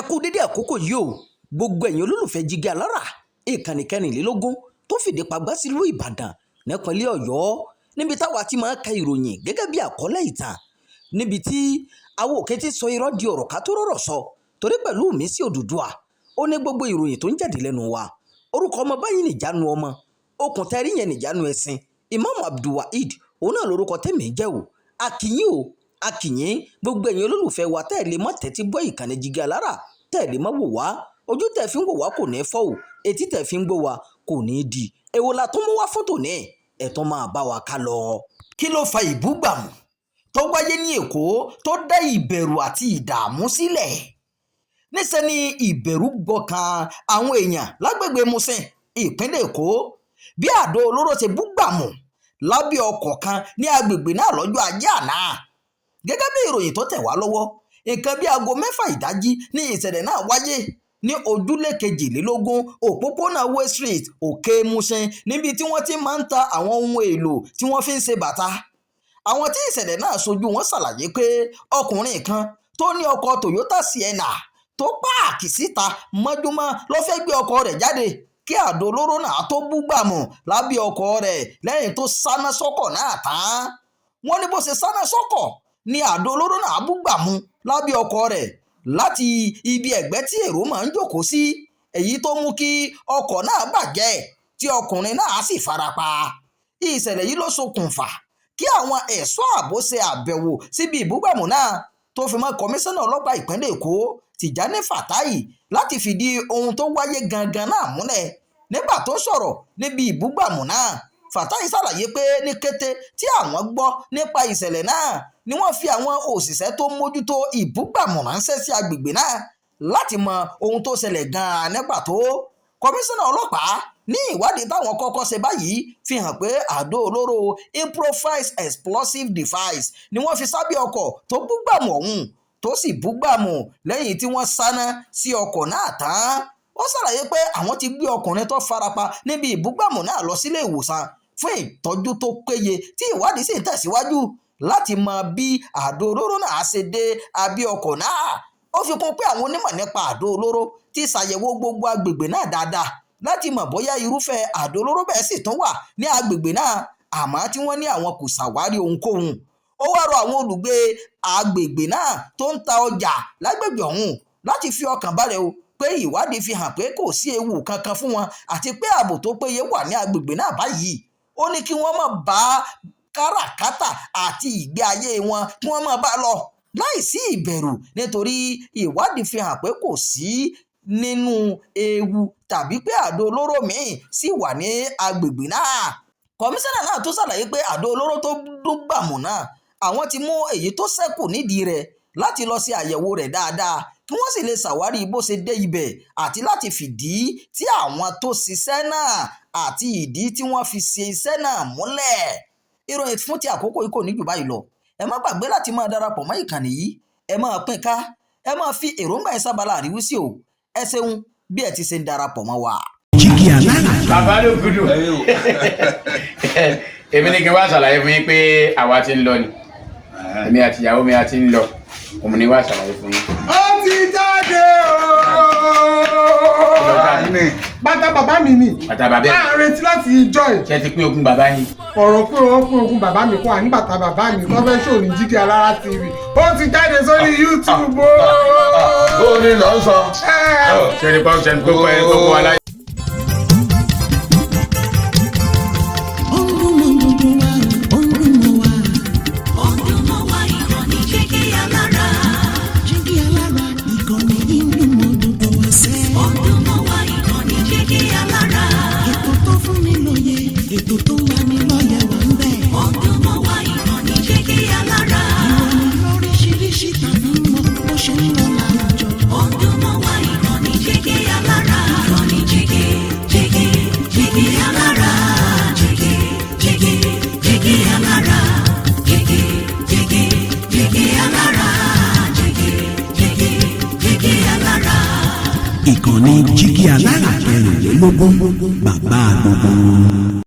Kú dédé àkókò yìí o, gbogbo ẹ̀yin olólùfẹ́ Jígí Alára, ìkànnì 24 tó fìdí pagbá sílùú Ìbàdàn nípínlẹ̀ Ọ̀yọ́, níbi táwa ti máa ń ka ìròyìn gẹ́gẹ́ bí àkọlé ìtàn, níbi tí àwọn òkè ti sọ irọ́ di ọ̀rọ̀ ká tó rọ̀rọ̀ sọ, torí pẹ̀lú mi sí Odùduwà ó ní gbogbo ìròyìn tó ń jáde lẹ́nu wa. Orúkọ ọmọ báyìí nìjánu ọmọ okùn tẹ́rí yẹn nìjánu ẹ̀sìn. Imam Abdulwaheed òun náà lórúkọ tèmi jẹ́ o. Akínyìn o, akínyìn gbogbo ẹ̀yin olólùfẹ́ wa tẹ́ ẹ̀ lè mọ́ tẹ́tí gbọ́ ìkànnì Jígí Alára, tẹ́ ẹ̀ lè mọ́ wò wá. Ojú tẹ́ fi ń wò wá kò ní fọ́ o, etí tẹ́ fi ń gbọ́ wá kò ní di. Èwo la tún mú wá fún tòní? Ẹ̀ tún máa bá wa ká lọ. Kí ló fa ìbúgbàmù tó wáyé ní Èkó tó dá ìbẹ̀rù àti ìdààmú sílẹ̀? Níṣẹ́ ni ìbẹ̀rù gbọ̀kan àwọn èèyàn lágbègbè Mushin, ìpínlẹ̀ Èkó, bí àdó olóró ṣe búgbàmù lábẹ́ ọkọ̀ kan ní agbègbè náà lọ́jọ́ Ajé àná. Gẹ́gẹ́ bí ìròyìn tó tẹ̀ wá lọ́wọ́, nǹkan bí aago 6 ìdájí ní ìṣẹ̀lẹ̀ náà wáyé ní ojúlé 22, òpópónà Way Street, Òkè Mushin, níbi tí wọ́n ti máa ń ta àwọn ohun èlò tí wọ́n fi ń ṣe bàtà. Àwọn tí ìṣẹ̀lẹ̀ náà ṣojú wọn ṣàlàyé pé ọkùnrin kan tó ní ọkọ̀ Toyota Sienna tó páàkì síta mọ́júmọ́ ló fẹ́ gbé ọkọ̀ rẹ̀ jáde kí àdó olóró náà tó búgbàmù lábẹ́ ọkọ̀ rẹ̀ lẹ́yìn tó sáná sọ́kọ̀ náà tán. Wọ́n ní bó ṣe sáná sọ́kọ̀ ni àdó olóró náà búgbàmù lábẹ́ ọkọ̀ rẹ̀ láti ibi ẹ̀gbẹ́ tí èrò máa ń jókòó sí, èyí tó mú kí ọkọ̀ náà bàjẹ́ tí ọkùnrin náà sì farapa. Ìṣẹ̀lẹ̀ yìí ló ṣokùnfà kí àwọn ẹ̀ṣọ́ ààbò ṣe àbẹ̀wò síbi ìbúgbàmù náà, tó fi mọ́ kọmíṣánná ọlọ́pàá ìpínlẹ̀ Èkó, Tìjání Fàtáì, láti fìdí ohun tó wáyé gangan náà múlẹ̀. Nígbà tó sọ̀rọ̀ níbi ìbúgbàmù náà, Fàtáì ṣàlàyé pé ní kété tí àwọn gbọ́ nípa ìṣẹ̀lẹ̀ náà ni wọ́n fi àwọn òṣìṣẹ́ tó mójútó ìbúgbàmù ránṣẹ́ sí agbègbè náà láti mọ ohun tó ṣẹlẹ̀ gan-an ní pàtó. Kọmíṣánná ọlọ́pàá ní ìwádìí táwọn kọ́kọ́ ṣe báyìí fi hàn pé àdó olóró improvised explosive device ni wọ́n fi sábẹ́ ọkọ̀ tó búgbàmù ọ̀hún, tó sì búgbàmù lẹ́yìn tí wọ́n sáná sí ọkọ̀ náà tán. Ó ṣàlàyé pé àwọn ti gbé ọkùnrin tó farapa níbi ìbúgbàmù náà lọ sílé ìwòsàn fún ìtọ́jú tó péye, tí ìwádìí sì ń tẹ̀síwájú láti mọ bí àdó olóró náà ṣe dé abẹ́ ọkọ̀ náà. Ó fi kún pé àwọn onímọ̀ nípa àdó olóró ti ṣàyẹ̀wò gbogbo agbègbè náà dáadáa láti mọ̀ bóyá irúfẹ́ àdó olóró bẹ́ẹ̀ sì tún wà ní agbègbè náà, àmọ́ tí wọ́n ní àwọn kò ṣàwárí ohunkóhun. Ó wá rọ àwọn olùgbé agbègbè náà tó ń ta ọjà lágbègbè ọ̀hún láti fi ọkàn balẹ̀ o, pé ìwádìí fi hàn pé kò sí ewu kankan fún wọn àti pé ààbò tó péye wà ní agbègbè náà báyìí. Ó ní kí wọ́n má bá káràkátà àti ìgbé ayé wọn, kí wọ́n má bá lọ láìsí ìbẹ̀rù, nítorí ìwádìí fi hàn pé kò sí nínú ewu tàbí pé àdó olóró míì sì wà ní agbègbè náà. Kọmíṣánná náà tún ṣàlàyé pé àdó olóró tó dúgbàmù náà, àwọn ti mú èyí tó ṣẹ́kù nídìí rẹ̀ láti lọ ṣe àyẹ̀wò rẹ̀ dáadáa, kí wọ́n sì lè ṣàwárí bó ṣe dé ibẹ̀ àti láti fìdí tí àwọn tó ṣiṣẹ́ náà àti ìdí tí wọ́n fi ṣe iṣẹ́ náà múlẹ̀. Ìròyìn fún ti àkókò yìí kò ní jù báyìí lọ. Ẹ má gbàgbé láti máa darapọ̀ mọ́ ìkànnì yìí, ẹ máa pín ká, ẹ máa fi èròǹgbà yín sábàlá àríwísí o. Ẹ ṣeun bí ẹ ti ṣe ń darapọ̀ mọ́ wa. Jígí Alára. Bàbá ló gudu. Èmi ní kí n wá ṣàlàyé fún yín pé àwa ti ń lọ ni, èmi àti ìyàwó mi a ti ń lọ, òun ni wá ṣàlàyé fún yín. Ó ti jáde ooo. Bàtà bàbá mi ni. Bàtà bàbá ẹ̀. À ń retí láti ìjọ ẹ̀. Ṣé ti pín ogún bàbá yín? Ọ̀rọ̀ pé wọ́n pín ogún bàbá mi kọ́ àní bàtà bàbá mi tó fẹ́ ṣòro ní Jígí Alára TV. Ó ti jáde sórí YouTube ooo. Ó ní lọ sọ. Ṣé ní pọ́n ṣe ní kókó ẹ̀ kókó aláyé. Ó ń dún mọ́ gbogbo wa, ó ń dún mọ́ wa. Ó ń dún mọ́ wa, ìkànnì Jígí Alára. Jígí Alára, ìkànnì yìí ń dún mọ́ gbogbo wa sẹ́. Ó ń dún mọ́ wa, ìkànnì Jígí Alára. Ètò tó fún ni lóye, ètò tó ń lani lọ́yẹ̀ wà ń bẹ̀. Ó ń dún mọ́ wa, ìkànnì Jígí Alára. Ìròyìn lóríṣiríṣi tàbí mọ bó ṣe ń lọ láwùjọ. Ó ń dún mọ́ wa, ìkànnì Jígí Alára. Ìkànnì Jígí, Jígí, Jígí Alára. Jígí, Jígí, Jígí Alára. Jígí, Jígí, Jígí Alára. Jígí, Jígí, Jígí Alára. Ìkànnì Jígí Alára 24, bàbá gbogbo.